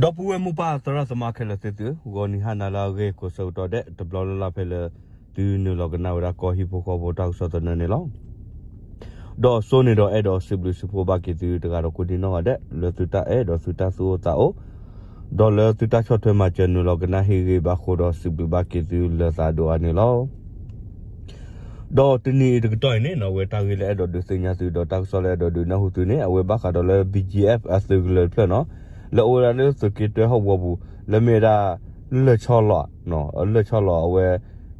ဒီပုၢ်ဝဲၢ်မိၢ်ပၢ်သရၣ်သမါခဲလၢာ်သ့ၣ်သု, ဂီၤနံၤဟါနၤလၢအဂ့ၤကိးဆၢကတီၢ်ဒဲး တဘျီလၢ်လၢ်ဖဲလၢ သုနုာ်လီၤကနၣ်ဝဲဒၣ်ကီၢ်ဟံၣ်ဖိဃီဖိတၢ်ကစီၣ်သနၢၣ်န့ၣ်လီၤ. ဒီးစိန့ၣ်ဒီးအဲၣ်ဒိးစံးဘျုးစံးဖှိၣ်ဘၣ်က့ၤသုတဂၤဒီးကိးဒံနီၢ်ဂၤဒဲး လၢသုတၢ်အဲၣ်ဒီးသုတၢ်သူၣ်အိၣ်သးအိၣ် ဒီးလၢသုတၢ်ဆီၣ်ထွဲမၤစၢၤနုာ်လီၤကနၣ်ဟ့ၣ်ဂံၢ်ဘါဃိဒီးစံးဘျုးဘၣ်က့ၤသုလၢသးဒိၣ်အါန့ၣ်လီၤ. ဒီးတနံၤအံၤတကတီၢ်အံၤန့ၣ်နီၤ အဝဲတၢ်ဂ့ၢ်လၢအဲၣ်ဒိးဒုးသ့ၣ်ညါသုဒီးတၢ်ကစီၣ်လၢအဲၣ်ဒိးဒုးနၢ်ဟူသုန့ၣ် အဝဲဘၣ်ဃးဒီးလၢ BGF အသုးကလၢၤတဖျၢၣ်နီၤ လၢအအိၣ်ဝဲဒၣ်လၢသုးက့တၢဟီၣ်ကဝီၤပူၤ လၢမ့ၢ်ဝဲဒၣ် လၢၢ်ဆီလီၤ လၢၢ်ဆီလီၤအဝဲ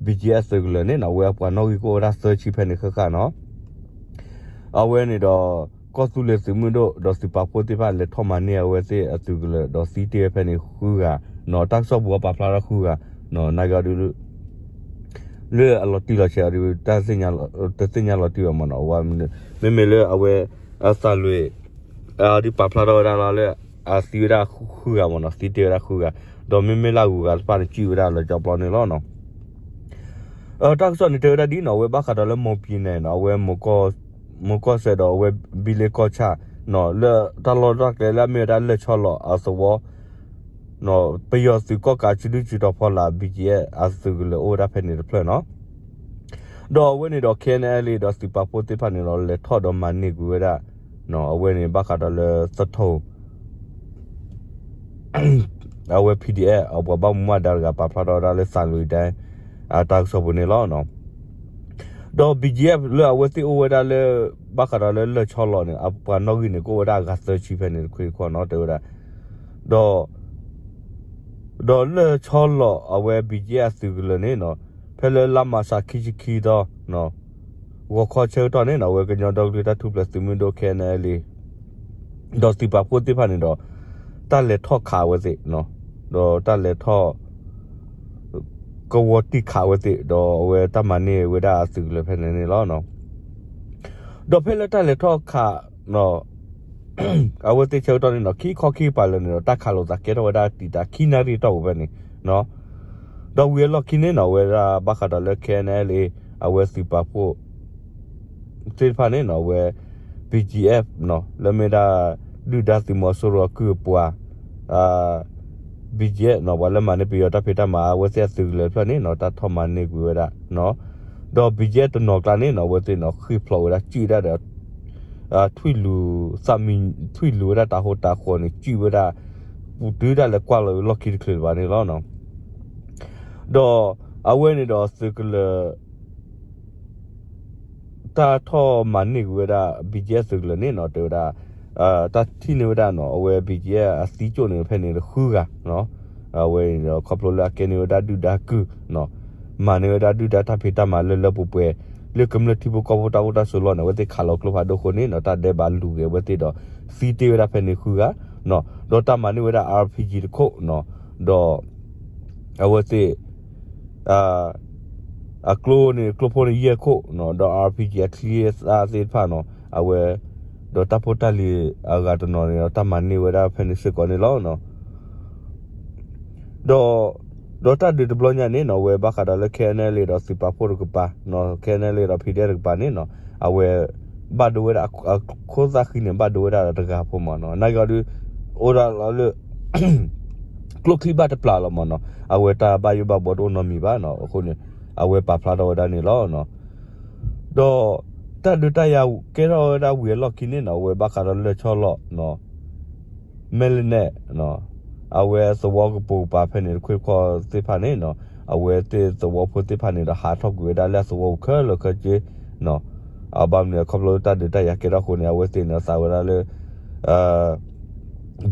BGF အသုးကလၢၤန့ၣ်နီၤ အဝဲအပှၤနီၣ်ဂံၢ်ကအိၣ်ဝဲဒၣ်သၢဆံဖဲန့ၣ်ဃၣ်ဃၣ်နီၤ အဝဲန့ၣ်ဒီး ကီၢ်သူလ့ၤသုးမုၢ်ဒိၣ် ဒီးသုးပာ်ဖှိၣ်သ့ၣ်တဖၣ်လဲၤထီၣ်မၤန့ၢ်အဝဲသ့ၣ်အသုးကလၢၤ ဒီးသံတ့ၢ်ဝဲဖဲန့ၣ်ဃုဂၤနီၤ တၢ်ကစီၣ်ပူၤအပာ်ဖျါထီၣ်ဃုဂၤနီၤ နာ်က့အီၤဒုး လၢအလီၤတံၢ်လီၤဆဲးအီၤဒုး တၢ်သ့ၣ်ညါလီၤတံၢ်ဘၣ်မ့ၢ်နီၤ မ့မ့ၢ်လၢအဝဲ အသးလွံၢ် အီၤဒုးပာ်ဖျါထီၣ်ဝဲဒၣ်လီၤလၢ အသံဝဲဒၣ်ဃုဂၤမ့ၢ်နီၤ သံတ့ၢ်ဝဲဒၣ်ဃုဂၤ ဒီးမ့မ့ၢ်လၢအဂုၤအဂၤတဖၣ်န့ၣ် စံၣ်ဝဲဒၣ်လၢကၠီပျီန့ၣ်လီၤနီၤ တၢ်ကစီၣ်န့ၣ်တဲဝဲဒၣ်ဒ်နီၤ အဝဲဘၣ်ဃးဒီးလၢ မွန်ပြည်နယ် နီၤ အဝဲ မွန်ကီၢ်စဲၣ်ဒီးအဝဲ ဘံလ့ကီၢ်ဆၣ်နီၤ လၢတၢ်လီၢ်တၢ်ကျဲလၢအမ့ၢ်ဝဲဒၣ်လၢၢ်ဆီလီၤအသဝီ ပယီၤသုးကီၣ်ကးစုဒုၣ်စုတီၤဖီလာ် BGF အသုးကလၢၤအိၣ်ဝဲဒၣ်ဖဲန့ၣ်တဖျၢၣ်နီၤ ဒီးအဝဲန့ၣ်ဒီး KNLA ဒီးသုးပာ်ဖှိၣ်သ့ၣ်တဖၣ်န့ၣ်ဒီး လဲၤထီၣ်ဒီးမၤန့ၢ်ကွံာ်ဝဲဒၣ် အဝဲန့ၣ်ဘၣ်ဃးဒီးလၢသထိၣ် အဝဲ PDF အပှၤဘၣ်မူဘၣ်ဒါတဂၤပာ်ဖျါထီၣ်ဝဲဒၣ်လၢသးလွံၢ်ဒဲ အတၢ်ကစီၣ်ပူၤန့ၣ်လီၤ. ဒီး BGF လၢအဝဲသ့ၣ်အိၣ်ဝဲဒၣ်လၢ ဘၣ်ဃးဒီးလၢလၢၢ်ဆီလီၤန့ၣ် အပှၤနီၣ်ဂံၢ်န့ၣ် ကအိၣ်ဝဲဒၣ်အဂၤသၢဆံဖဲန့ၣ်တခွ့တခီၣ်နီၤ တဲဝဲဒၣ် ဒီး ဒီးလၢၢ်ဆီလီၤအဝဲ BGF အသုးကလၢၤန့ၣ်နီၤ ဖဲလၢလါမၢ်ၡးခံဆံခံသီ ဂီၤခီဆၢကတီၢ်န့ၣ်နီၤ အဝဲကညီဒီကလုာ်တၢ်ထူၣ်ဖျဲးသုးမုၢ်ဒိၣ် KNLA ဒီးသုးပာ်ဖှိၣ်သ့ၣ်တဖၣ်န့ၣ်ဒီး တၢ်လဲၤထီၣ်ခးအဝဲသ့ၣ် ဒီးတၢ်လဲၤထီၣ် ကဝီၤတံၢ်ခးအဝဲသ့ၣ် ဒီးအဝဲတၢ်မၤန့ၢ်ဝဲဒၣ်အသုးကလၢၤဖဲန့ၣ်န့ၣ်လီၤ. ဒီးဖဲလၢတၢ်လဲၤထီၣ်ခး အဝဲသ့ၣ်ဆၢကတီၢ်န့ၣ်နီၤ ခံခီခံကပၤလၢာ်န့ၣ်ဒီး တၢ်ခးလိာ်သးကဲထီၣ်ဝဲဒၣ်တံာ်တာ်ခံနၣ်ရံၣ်တီၢ်ပူၤဖဲန့ၣ် ဒီးဝံၤအလီၢ်ခံန့ၣ်နီၤ အဝဲဒၣ်ဘၣ်ဃးဒီးလၢ KNLA အဝဲသုးပာ်ဖှိၣ် သ့ၣ်တဖၣ်န့ၣ်နီၤ အဝဲ BGF နီၤ လၢမ့ၢ်ဒၣ် ဒုၣ်ဒါသုးမီၤစိရိၤအကုၢ်အပှၤ BGF နီၤ ပှၤလၢမၤန့ၢ်ပယီၤတၢ်ဖံးတၢ်မၤ အဝဲသ့ၣ်အသုးကလၢၤတဖျၢၣ်န့ၣ်နီၤ တၢ်ထီၣ်မၤန့ၢ်ကွံာ်ဝဲဒၣ် ဒီး BGF တနီၤကျါန့ၣ်နီၤ အဝဲသ့ၣ်နီၤ ဃ့ၢ်ဖျိးဝဲဒၣ် စံၣ်ဝဲဒၣ်ဒီး ထွံၣ်လူၤ သးမံ ထွံၣ်လူၤဝဲဒၣ်တၢ်ဟိတၢ်ဃီန့ၣ် စံၣ်ဝဲဒၣ် ပူၤတုၤဒၣ်လဲာ်ကွၢ်လီၤလီၢ်ခံတချုးလၢၤဘၣ်န့ၣ်လီၤ. ဒီးအဝဲန့ၣ်ဒီးသုးကလၢၤ တၢ်ထီၣ်မၤန့ၢ်ကွံာ်ဝဲဒၣ် BGF သုးကလၢၤန့ၣ်နီၤ တဲဝဲဒၣ် တၢ်ထံၣ်န့ၢ်ဝဲဒၣ်နီၤ အဝဲ BGF အသံကၠိၣ်န့ၣ်ဖဲန့ၣ်ဃုဂၤ အဝဲန့ၣ်ဒီးခီဖျိလၢအကဲန့ၢ်ဝဲဒၣ်ဒုၣ်ဒါကုၢ် မၤန့ၢ်ဝဲဒၣ်ဒုၣ်ဒါတၢ်ဖံးတၢ်မၤလၢလၢပှဲၤပှဲၤ လၢကမျၢၢ်ထံဖိကီၢ်ဖိတၢ်အိၣ်တၢ်ဆိးလီၢ်န့ၣ် အဝဲသ့ၣ်ခးလီၤကျိဖးဒိၣ်အဃိန့ၣ်နီၤ တၢ်ဒဲးဘးလူၤက့ၤအဝဲသ့ၣ်ဒီး သံတ့ၢ်ဝဲဒၣ်ဖဲန့ၣ်ဃုဂၤ ဒီးတၢ်မၤန့ၢ်ဝဲဒၣ် RPG တခိၣ်နီၤ ဒီး အဝဲသ့ၣ် အကျိန့ၣ် ကျိဖိန့ၣ်ယဲၢ်ခိၣ်နီၤ ဒီး RPG အချံအသၣ်သ့ၣ်တဖၣ်နီၤ အဝဲ ဒီးတၢ်ဖိတၢ်လံၤအဂၤတနီၤန့ၣ်ဒီး တၢ်မၤန့ၢ်ဝဲဒၣ်ဖဲန့ၣ်စ့ၢ်ကီးန့ၣ်လီၤ. ဒီး ဒီးတၢ်ဒုးတဘျီညါန့ၣ်နီၤ အဝဲဘၣ်ဃးဒီးလၢ KNLA ဒီးသုးပာ်ဖှိၣ်တကပၤနီၤ KNLA ဒီး PDF တကပၤန့ၣ်နီၤ အဝဲ ဘၣ်ဒိဝဲဒၣ် အခိၣ်သၣ်ဃံန့ၣ် ဘၣ်ဒိဝဲဒၣ်တဂၤဖိမ့ၢ်နီၤ နာ်က့အီၤဒုး အိၣ်ဒၣ်လီၤလၢ ကျိချံဘၣ်တပျၢ်လီၤမ့ၢ်နီၤ အဝဲတၢ်ဘၣ်ယိၣ်ဘၣ်ဘှီတအိၣ်နီတမံၤဘၣ်နီၤ အဃိန့ၣ် အဝဲပာ်ဖျါထီၣ်ဝဲဒၣ်န့ၣ်လီၤ. ဒီး တၢ်ဒုးတၢ်ယၤကဲထီၣ်ဝဲဒၣ်ဝံၤအလီၢ်ခံန့ၣ်နီၤ အဝဲဘၣ်ဃးဒီးလၢၢ်ဆီလီၤ မဲၢ်လနဲၣ် အဝဲသဝီကပိာ်ကပၤဖဲန့ၣ် တခွ့ခီသ့ၣ်တဖၣ်န့ၣ်နီၤ အဝဲသ့ၣ်သဝီဖိသ့ၣ်တဖၣ်န့ၣ်ဒီး ဟးထီၣ်ကွံာ်ဝဲဒၣ်လၢအသဝီပူၤခဲလၢာ်ခဲဆ့နီၤ အဘၣ်မနုၤခီဖျိလၢတၢ်ဒုးတၢ်ယၤကဲထီၣ်အဃိန့ၣ် အဝဲသ့ၣ်န့ၣ်သးဝဲဒၣ်လၢ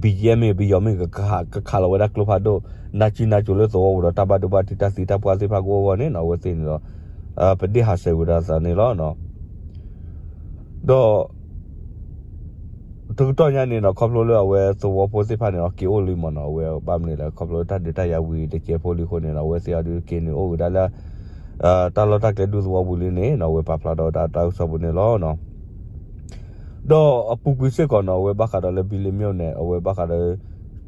BGF မ့ၢ်ပယီၤမ့ၢ် ကခးလီၤဝဲဒၣ်ကျိဖးဒိၣ် နါစုနါစိၤလၢသဝီပူၤဒီး တၢ်ဘၣ်ဒိဘၣ်ထံးတၢ်သံတၢ်ပှၢ်သ့ၣ်တဖၣ်ကအိၣ်အဂီၢ်န့ၣ်နီၤ အဝဲသ့ၣ်န့ၣ်ဒီး ပဒ့ၣ်ဟးဆှဲးဝံၤဒီးသးန့ၣ်လီၤ. ဒီး တကတီၢ်ညါန့ၣ်နီၤ ခီဖျိလၢအဝဲသဝီဖိသ့ၣ်တဖၣ်န့ၣ်ဒီး က့ၤအိၣ်လံမ့ၢ်နီၤ အဝဲဘၣ်မနုၤလဲၣ် ခီဖျိလၢတၢ်ဒုးတၢ်ယၤဝံၤတစဲးဖိလံအဃိန့ၣ်နီၤ အဝဲသ့ၣ်အီၤဒုးက့ၤနုာ်အိၣ်ဝဲဒၣ်လၢ တၢ်လီၢ်တၢ်ကျဲဒူသဝီပူၤလံန့ၣ်နီၤ အဝဲပာ်ဖျါထီၣ်ဝဲဒၣ်တၢ်ကစီၣ်ပူၤန့ၣ်လီၤ. ဒီးအပူၤကွံာ်စ့ၢ်ကီးနီၤ အဝဲဘၣ်ဃးဒီးလၢဘံလ့မျိၣ်န့ၣ် အဝဲဘၣ်ဃးဒီး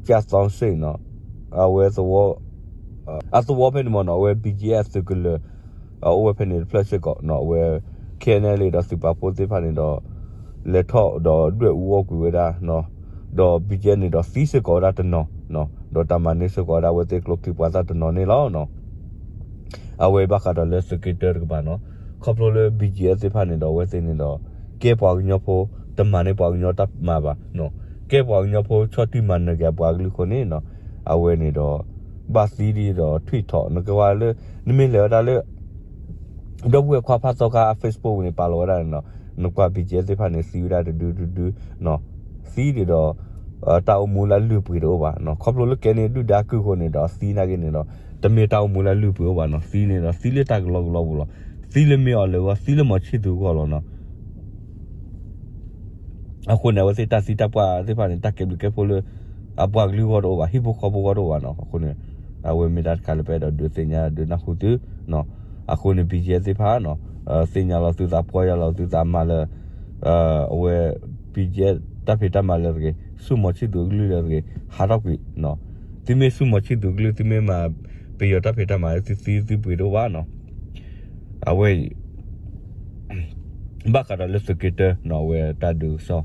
ကၠၣ်သီစ့ၣ်နီၤ အဝဲ အသဝီဖဲန့ၣ်မ့ၢ်နီၤ အဝဲ BGF သုးကလၢၤ အိၣ်ဝဲဖဲန့ၣ်တဖျၢၣ်စ့ၢ်ကီးနီၤ အဝဲ KNLA ဒီးသုးပာ်ဖှိၣ်သ့ၣ်တဖၣ်န့ၣ်ဒီး လဲၤထီၣ်ဒီးဒွဲၣ်အူအီၣ်ကွံာ်ဝဲဒၣ်နီၤ ဒီး BGF န့ၣ်ဒီးသံစ့ၢ်ကီးဝဲဒၣ်တနီၤ ဒီးတၢ်မၤန့ၢ်စ့ၢ်ကီးဝဲဒၣ်အဝဲသ့ၣ်ကျိချံပှၤသၣ်တနီၤန့ၣ်လီၤ. အဝဲဘၣ်ဃးဒီးလၢသုးက့တၢတကပၤနီၤ, ခီဖျိလၢ ဘံကၠံအဲၣ်သ့ၣ်တဖၣ်န့ၣ်ဒီး အဝဲသ့ၣ်န့ၣ်ဒီး ကဲပှၤကညီဖိ, တမၤန့ၢ်ပှၤကညီတၢ်မၤဘၣ်, ကဲပှၤကညီဖိဆီၣ်တံၢ်မၤနၢၤက့ၤအပှၤကလုာ်အဃိန့ၣ်နီၤ, အဝဲန့ၣ်ဒီး ဘၣ်သံဒ်ဒီးထွံၣ်ထီၣ် နကဝဲလၢ နမ့ၢ်လဲၤဝဲဒၣ်လၢ ဒီပုၢ်ဝဲၢ်ခွါဖးသီခါအ Facebook န့ၣ် ပာ်လီၤဝဲဒၣ်န့ၣ်နီၤ, နကွၢ် ဘံကၠံအဲၣ်သ့ၣ်တဖၣ်န့ၣ် သံဝဲဒၣ်တဒုတဒု, သံဒ်ဒီး တၢ်အိၣ်မူလၢလုၢ်ပှ့ၤတအိၣ်ဘၣ်နီၤ, ခီဖျိလၢကဲန့ၣ်ဒုၣ်ဒါကုၢ်အဃိန့ၣ်ဒီး သံနာ်က့န့ၣ်ဒီး တမ့ၢ်တၢ်အိၣ်မူလၢလုၢ်ပှ့ၤအိၣ်ဘၣ်နီၤ, သံန့ၣ်ဒီး သံလၢတၢ်ကလီကလီပူၤလီၤ, သံလၢမ့ၢ်အီၤလဲၤအဂီၢ် သံလၢမီၤဆံၣ်သူးအဂီၢ်လီၤနီၤ. အဃိန့ၣ် အဝဲသ့ၣ်တၢ်သံတၢ်ပှၢ်သ့ၣ်တဖၣ်န့ၣ် တၢ်ကဲဘျုးကဲဖှိၣ်လၢ အပှၤကလုာ်အဂီၢ်တအိၣ်ဘၣ်, ဟံၣ်ဖိဃီဖိအဂီၢ်တအိၣ်ဘၣ်နီၤ. အဃိန့ၣ် အဝဲမ့ၢ်တၢ်တခါလၢပအဲၣ်ဒိးဒုးသ့ၣ်ညါဒုးနၢ်ဟူသု, အဃိန့ၣ် ဘံကၠံအဲၣ်သ့ၣ်တဖၣ်နီၤ, သ့ၣ်ညါလီၤသုသး ပီၢ်ယၢ်လီၤသုသး မၤလၢ အဝဲ ဘံကၠံအဲၣ် တၢ်ဖံးတၢ်မၤလၢတဂ့ၤ, ဆူၣ်မီၤဆံၣ်သူးအကလုၢ်လၢတဂ့ၤ, ဟးထီၣ်ကွံာ်, သုမ့ၢ်ဆူၣ်မီၤဆံၣ်သူးအကလုၢ် သုမ့ၢ်မၤပယီၤတၢ်ဖံးတၢ်မၤ သုသံသုပှ့ၤတအိၣ်ဘၣ်နီၤ. အဝဲအံၤ ဘၣ်ဃးဒီးလၢသုးက့တၢနီၤ, အဝဲတၢ်ဒုးကစီၣ်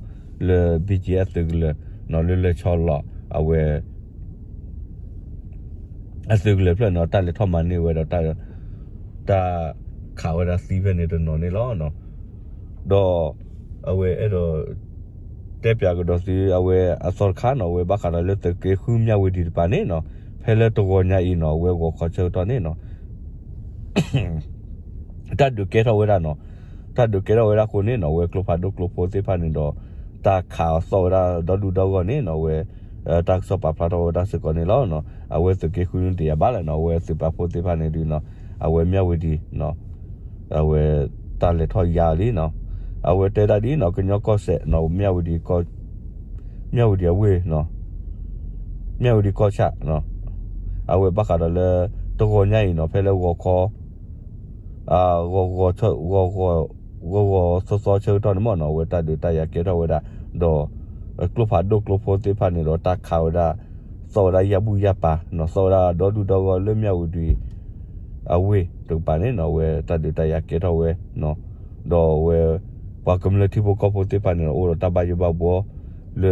လၢ ဘံကၠံအဲၣ် အသုးကလၢၤနီၤ, လၢလဲၤဆီလီၤ အဝဲ အသုးကလၢၤဖျၢၣ်နီၤ, တၢ်လဲၤထီၣ်မၤန့ၢ်ဝဲဒီး တၢ်ခးဝဲဒၣ်သံဖဲန့ၣ်တနီၤန့ၣ်လီၤ. ဒီးအဝဲအဲၣ်ဒိး တဲပၠးကဒီးသု အဝဲအသီတခါနီၤ, အဝဲဘၣ်ဃးဒီးလၢသုးက့ဃု မၠၣ်ဝတံၤတပၤန့ၣ်နီၤ, ဖဲလၢတဂီၤညါအံၤနီၤ, အဝဲဂီၤခီဆၢကတီၢ်န့ၣ်နီၤ တၢ်ဒုးကဲထီၣ်ဝဲဒၣ်နီၤ, တၢ်ဒုးကဲထီၣ်ဝဲဒၣ်အဃိန့ၣ်နီၤ, အဝဲကျိဖးဒိၣ်ကျိဖိသ့ၣ်တဖၣ်န့ၣ်ဒီး တၢ်ခးအီၤသီၣ်ဝဲဒၣ်ဒီဒူၣ်ဒီဂီၢ်န့ၣ်နီၤ, အဝဲ တၢ်ကစီၣ်ပာ်ဖျါထီၣ်ဝဲဒၣ်စ့ၢ်ကီးန့ၣ်လီၤ. အဝဲသုးက့ဃုန့ၣ်တယာ်ဘၣ်လၢနီၤ, အဝဲသုးပာ်ဖှိၣ်သ့ၣ်တဖၣ်န့ၣ်ဒုးနီၤ, အဝဲမၠၣ်ဝတံၤ အဝဲတၢ်လဲၤထီၣ်ယါလံနီၤ, အဝဲတဲဒၣ်ဒ်နီၤ, ကညီကီၢ်စဲၣ်နီၤ, မၠၣ်ဝတံၤ မၠၣ်ဝတံၤအဝ့ၢ် မၠၣ်ဝတံၤကီၢ်ဆၣ် အဝဲဘၣ်ဃးဒီးလၢ တဂီၤညါအံၤနီၤ, ဖဲလၢဂီၤခီ ဂီၤဂီၤ ဂီၤဂီၤသီသီဆၢကတီၢ်န့ၣ်မ့ၢ်နီၤ, အဝဲတၢ်ဒုးတၢ်ယၤကဲထီၣ်ဝဲဒၣ်, ဒီးကျိဖးဒိၣ်ကျိဖိသ့ၣ်တဖၣ်န့ၣ်ဒီး တၢ်ခးဝဲဒၣ် သီၣ်ဝဲဒၣ်ယၢ်ဘူၣ်ယၢ်ပၤနီၤ, သီၣ်ဝဲဒၣ်ဒီဒူၣ်ဒီဂီၢ်လၢမၠၣ်ဝတံၤ အဝ့ၢ်တကပၤန့ၣ်နီၤ, အဝဲတၢ်ဒုးတၢ်ယၤကဲထီၣ်ဝဲ ဒီးအဝဲ ပှၤကမျၢၢ်ထံဖိကီၢ်ဖိသ့ၣ်တဖၣ်န့ၣ်ဒီး အိၣ်ဒီးတၢ်ဘၣ်ယိၣ်ဘၣ်ဘှီလၢ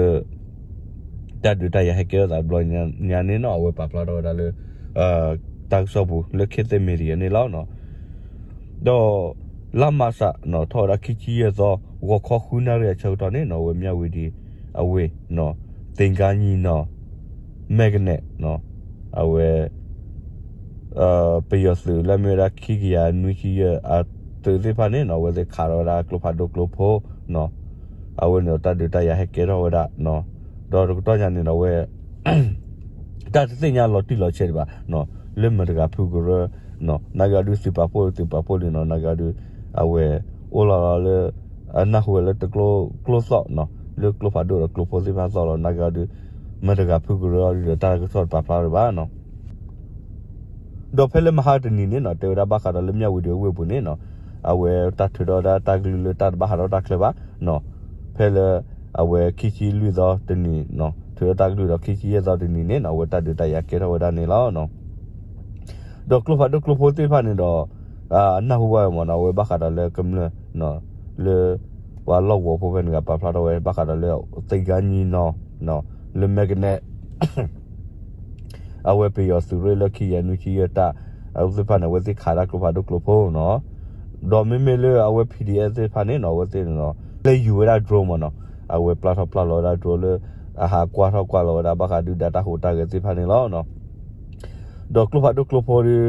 တၢ်ဒုးတၢ်ယၤဟဲကဲထီၣ်သးတဘျီညါန့ၣ်နီၤ, အဝဲပာ်ဖျါထီၣ်ဝဲဒၣ်လၢ တၢ်ကစီၣ်ပူၤလၢ ခေတ်သစ်မီဒီယာ န့ၣ်လီၤ. ဒီးလါမၢ်ၡး ထီၣ်ဝဲဒၣ်ခံဆံယဲၢ်သီ ဂီၤခီဃုနၣ်ရံၣ်အဆၢကတီၢ်န့ၣ်နီၤ, အဝဲမၠၣ်ဝတံၤအဝ့ၢ် သ့ၣ်ကါညီနီၤ မဲၢ်ကနဲၣ် အဝဲ ပယီၤသုးလၢမ့ၢ်ဝဲဒၣ်ခံကယၤနွံဆံယဲၢ်အသုးသ့ၣ်တဖၣ်န့ၣ်နီၤ, အဝဲသ့ၣ်ခးထီၣ်ဝဲဒၣ်ကျိဖးဒိၣ်ကျိဖိနီၤ, အဝဲန့ၣ်ဒီးတၢ်ဒုးတၢ်ယၤဟဲကဲထီၣ်ဝဲဒၣ်နီၤ, ဒီးတကတီၢ်ညါန့ၣ်ဒီးအဝဲ တၢ်တသ့ၣ်ညါလီၤတံၢ်လီၤဆဲးဒံးဘၣ်နီၤ, လၢမတၤတဂၤဖုကရၢနီၤ, နာ်က့အီၤဒုးသုးပာ်ဖှိၣ်သုးပာ်ဖှိၣ်လံနီၤ, နာ်က့အီၤဒုး အဝဲ အိၣ်လီၤလီၤလၢ နၢ်ဟူဝဲလၢတကျိ ကျိသီၣ်နီၤ, လၢကျိဖးဒိၣ်ဒီးကျိဖိသ့ၣ်တဖၣ်သီၣ်လီၤ, နာ်က့အီၤဒုး မတၤတဂၤဖုကရၢအီၤဒုးဒီးတၢ်ကစီၣ်တပာ်ဖျါဒံးဘၣ်နီၤ. ဒီးဖဲလၢမဟါတနံၤန့ၣ်နီၤ, တဲဝဲဒၣ်ဘၣ်ဃးဒီးလၢမၠၣ်ဝတံၤအဝ့ၢ်ပူၤန့ၣ်နီၤ, အဝဲတၢ်ထုးထီၣ်ဝဲဒၣ်တၢ်ကလုၢ်လၢတၢ်တဘၣ်ဟးထီၣ်တၢ်ချၢဘၣ်နီၤ, ဖဲလၢ အဝဲခံဆံလွံၢ်သီတနံၤနီၤ, ထုးထီၣ်တၢ်ကလုၢ်ဒီးခံဆံယဲၢ်သီတနံၤန့ၣ်နီၤ, အဝဲတၢ်ဒုးတၢ်ယၤကဲထီၣ်ဝဲဒၣ်န့ၣ်လီၤ. ဒီးကျိဖးဒိၣ်ကျိဖိသ့ၣ်တဖၣ်န့ၣ်ဒီး အနၢ်ဟူဘၣ်ဝဲမ့ၢ်နီၤ, အဝဲဘၣ်ဃးဒီးလၢကမျၢၢ် လၢ ပှၤလီၢ်ကဝီၤဖိဖဲန့ၣ်တဂၤပာ်ဖျါထီၣ်ဝဲ ဘၣ်ဃးဒီးလၢ သ့ၣ်ကါညီနီၤ လၢမဲၢ်ကနဲၣ် အဝဲပယီၤသုးရ့ၣ်လၢခံကယၤနွံဆံယဲၢ်တၢ် အဝဲသ့ၣ်တဖၣ်န့ၣ် အဝဲသ့ၣ်ခးဒၣ်ကျိဖးဒိၣ်ကျိဖိနီၤ, ဒီးမ့မ့ၢ်လၢအဝဲ PDF သ့ၣ်တဖၣ်န့ၣ်နီၤ, အဝဲသ့ၣ်န့ၣ်နီၤ လဲၤယူၤဝဲဒၣ် drone မ့ၢ်နီၤ, အဝဲပျၢ်ထီၣ်ပျၢ်လီၤဝဲဒၣ် drone လၢ အဟးကွၢ်ထီၣ်ကွၢ်လီၤဝဲဒၣ် ဘၣ်ဃးဒုၣ်ဒါတၢ်ဟူးတၢ်ဂဲၤသ့ၣ်တဖၣ်န့ၣ်လီၤ. ဒီးကျိဖးဒိၣ်ကျိဖိဒီး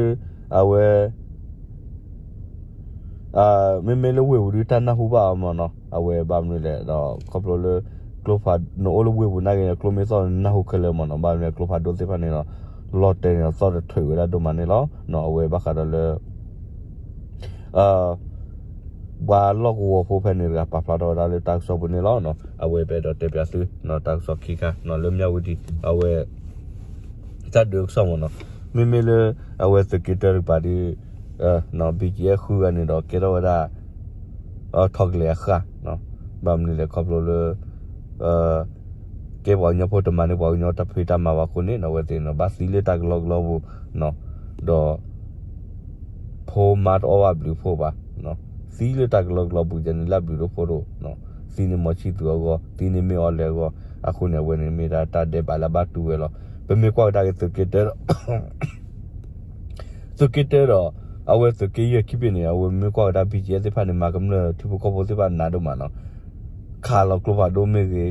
အဝဲ မ့မ့ၢ်လၢဝ့ၢ်ပူၤဒုးတၢ်နၢ်ဟူဘၣ်အီၤမ့ၢ်နီၤ, အဝဲဘၣ်မနုၤလဲၣ်ဒီး ခီဖျိလၢ ကျိဖး နအိၣ်လၢဝ့ၢ်ပူၤနာ်က့န့ၣ် ကျိမ့ၢ်သီၣ်န့ၣ် နၢ်ဟူခဲလၢာ်မ့ၢ်နီၤ, ဘၣ်မနုၤလဲၣ် ကျိဖးဒိၣ်သ့ၣ်တဖၣ်န့ၣ်ဒီး လီၤတဲာ်န့ၣ် သီၣ်တထုးဝဲဒၣ်ဒိၣ်မးန့ၣ်လီၤ. အဝဲဘၣ်ဃးဒီးလၢ ပှၤလီၢ်ကဝီၤဖိဖဲန့ၣ်တဂၤ ပာ်ဖျါထီၣ်ဝဲဒၣ်လၢတၢ်ကစီၣ်ပူၤန့ၣ်လီၤ. အဝဲပအဲၣ်ဒိးတဲပၠးသု တၢ်ကစီၣ်ခံခါ လၢမၠၣ်ဝတံၤ အဝဲ တၢ်ဒုးကစီၣ်မ့ၢ်နီၤ, မ့မ့ၢ်လၢ အဝဲသုးက့တၢတကပၤဒီး ဘံၣ်ကၠံၣ်အဲၣ်ဃုဂၤန့ၣ်ဒီး ကဲထီၣ်ဝဲဒၣ် ထီၣ်ကလဲၤအဃၢ်, ဘၣ်မနုၤလဲၣ်ခီဖျိလၢ ကဲပှၤကညီဖိတမၤန့ၢ်ပှၤကညီတၢ်ဖံးတၢ်မၤဘၣ်အဃိန့ၣ် အဝဲသ့ၣ်န့ၣ် ဘၣ်သံလၢတၢ်ကလီကလီပူၤ, ဒီး ဖိမါတအီၣ်ဘၣ်ဘျုးဖှိၣ်ဘၣ်, သံလၢတၢ်ကလီကလီပူၤယဲန့ၣ် လၢအဘျုးတအိၣ်ဖှိၣ်ဒိၣ်, သံန့ၣ်မီၤဆံၣ်သူးအဂီၢ်, သံန့ၣ်မ့ၢ်အီၤလဲၤအဂီၢ်, အဃိန့ၣ် အဝဲန့ၣ်မ့ၢ်ဒၣ်တၢ်ဒဲးဘးလၢအဘၣ်တူၢ်ဝဲလီၤ. ပမ့ၢ်ကွၢ်ကဒါက့ၤသုးက့တၢဒီး သုးက့တၢဒီး အဝဲသုးက့ယဲၢ်ခံဘ့ၣ်န့ၣ် အဝဲမ့ၢ်ကွၢ်ကဒါ ဘံၣ်ကၠံၣ်အဲၣ်သ့ၣ်တဖၣ်န့ၣ် မၤကမျၢၢ်ထံဖိကီၢ်ဖိသ့ၣ်တဖၣ်နးဒိၣ်မးနီၤ. ခးလီၤကျိဖးဒိၣ်မ့ၢ်ဂ့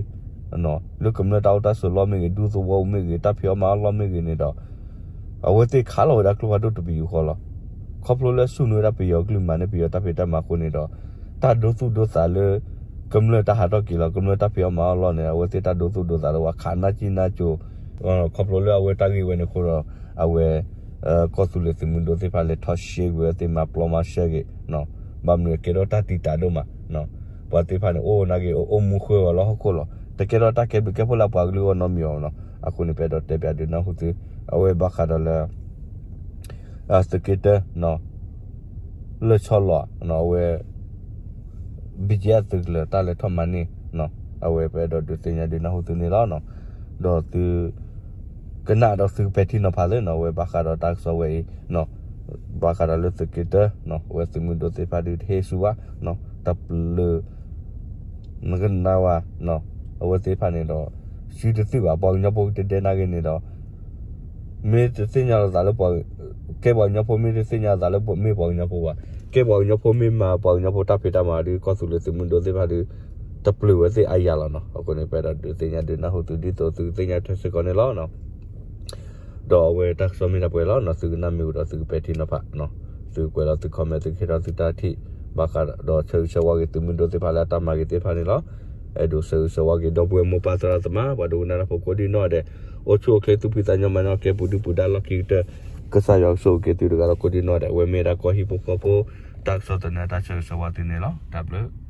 ၤ, လၢကမျၢၢ်တၢ်အိၣ်တၢ်ဆိးလီၢ်မ့ၢ်ဂ့ၤ, ဒူသဝီပူၤမ့ၢ်ဂ့ၤ, တၢ်ဖံးအီၣ်မၤအီၣ်လီၢ်မ့ၢ်ဂ့ၤန့ၣ်ဒီး အဝဲသ့ၣ်ခးလီၤဝဲဒၣ်ကျိဖးဒိၣ်တပယူာ်ဃီလီၤ. ခီဖျိလၢဆူၣ်န့ၢ်ဝဲဒၣ်ပယီၤကလုၢ်မၤန့ၢ်ပယီၤတၢ်ဖံးတၢ်မၤအဃိန့ၣ်ဒီး တၢ်ဒိသူၣ်ဒိသးလၢ ကမျၢၢ်တၢ်ဟးထီၣ်က့ၤလီၤ, ကမျၢၢ်တၢ်ဖံးအီၣ်မၤအီၣ်လီၢ်န့ၣ် အဝဲသ့ၣ်တၢ်ဒိသူၣ်ဒိသးလၢပှၤခးနၢ်ကံၢ်နၢ်ကၠိ, ခီဖျိလၢအဝဲတၢ်ဂ့ၢ်ဝဲန့ၣ်အဃိဒီး အဝဲ ကီၢ်သူလ့ၤသုးမုၢ်ဒိၣ်သ့ၣ်တဖၣ်လဲၤထီၣ်ရှဲကွံာ်ဝဲသ့ၣ် မၤပျီမၤရှဲက့ၤ, ဘၣ်မနုၤကဲထီၣ်တၢ်တံာ်တာ်ဒိၣ်မး, ပှၤသ့ၣ်တဖၣ်န့ၣ် အိၣ်နာ်က့ၤအိၣ်မူဃုာ်ဝဲလၢဟီၣ်ခိၣ်လီၤ. တကဲထီၣ်တၢ်ကဲဘျုးကဲဖှိၣ်လၢပှၤကလုာ်အဂီၢ်နီတမံၤအီၤနီၤ. အဃိန့ၣ် ပအဲၣ်ဒိးတဲပၠးဒုးနၢ်ဟူသု, အဝဲဘၣ်ဃးဒီးလၢ သုးက့တၢ လၢဆီလီၤ အဝဲ ဘံၣ်ကၠံၣ်အဲၣ်သုးကလၢၤတၢ်လဲၤထီၣ်မၤန့ၢ်, အဝဲပအဲၣ်ဒိးဒုးသ့ၣ်ညါဒုးနၢ်ဟူသုန့ၣ်လီၤ. ဒီးသု ကနၣ်ဒီးသုကပဲာ်ထံနီၤဖးသ့နီၤ, အဝဲဘၣ်ဃးဒီးတၢ်ကစီၣ်ဝဲအံၤ, ဘၣ်ဃးဒီးလၢသုးက့တၢ အဝဲသုးမုၢ်ဒိၣ်သ့ၣ်တဖၣ်ဒုးတဟ့ၣ်ဆူၣ်ဘၣ်, တၢ်ပျုၤ နကနၣ်ဝဲ, အဝဲသ့ၣ်တဖၣ်န့ၣ်ဒီး စုတသုၣ်ဘၣ် ပှၤကညီဖိကတဲဒဲနာ်က့ၤန့ၣ်ဒီး မ့ၢ်တသ့ၣ်ညါလိာ်သးလၢပှၤ, ကဲပှၤကညီဖိ မ့ၢ်တသ့ၣ်ညါလိာ်သးလၢမ့ၢ်ပှၤကညီဖိဘၣ်, ကဲပှၤကညီဖိမ့ၢ်မၤပှၤကညီဖိတၢ်ဖံးတၢ်မၤဒီး ကီၢ်သူလ့ၤသုးမုၢ်ဒိၣ်သ့ၣ်တဖၣ်ဒီး တပျုၤဝဲသ့ၣ်အါယၤလီၤနီၤ. အဃိန့ၣ် ပအဲၣ်ဒိးဒုးသ့ၣ်ညါဒုးနၢ်ဟူသုဒ်သိးသုကသ့ၣ်ညါထွဲစ့ၢ်ကီးန့ၣ်လီၤ. ဒီးအဝဲတၢ်ကစီၣ်မ့ၢ်ဒၣ်ပှဲၤလီၤနီၤ, သုကနၣ်မ့ၢ်ဝံၤဒီးသုကပဲာ်ထံနီၤဖး, သုကွဲးလီၤသု comment, သုကဟ့ၣ်ထီၣ်သုတၢ်ထံၣ်, ဘၣ်ဃးဒီးဆၢဂ့ၤဆၢဝါက့ၤသုးမုၢ်ဒိၣ်သ့ၣ်တဖၣ်လၢအတၢ်မၤဂ့ၤသ့ၣ်တဖၣ်န့ၣ်လီၤ. အဲၣ်ဒိးဆၢဂ့ၤဆၢဝါက့ၤ ဒီပုၢ်ဝဲၢ်မိၢ်ပၢ်သရၣ်သမါ ပှၤဒိကနၣ်တၢ်ဖိကိးဒံနီၢ်ဒဲး, အိၣ်ဆူၣ်အိၣ်ချ့သူၣ်ဖှံသးညီ မၤန့ၢ်ကဲပူၤဒုၣ်ပူၤဒါလီၢ်ခံကတၢၢ်, ကစၢ်ယွၤကဆိၣ်ဂ့ၤက့ၤသုတဂၤဒီးကိးဒံနီၢ်ဒဲး, အဝဲမ့ၢ်ဒၣ်ကီၢ်ဟံၣ်ဖိဃီဖိ တၢ်ကစီၣ်သနၢၣ်တၢ်ဆၢဂ့ၤဆၢဝါသုန့ၣ်လီၤ. တၢ်ဘျုး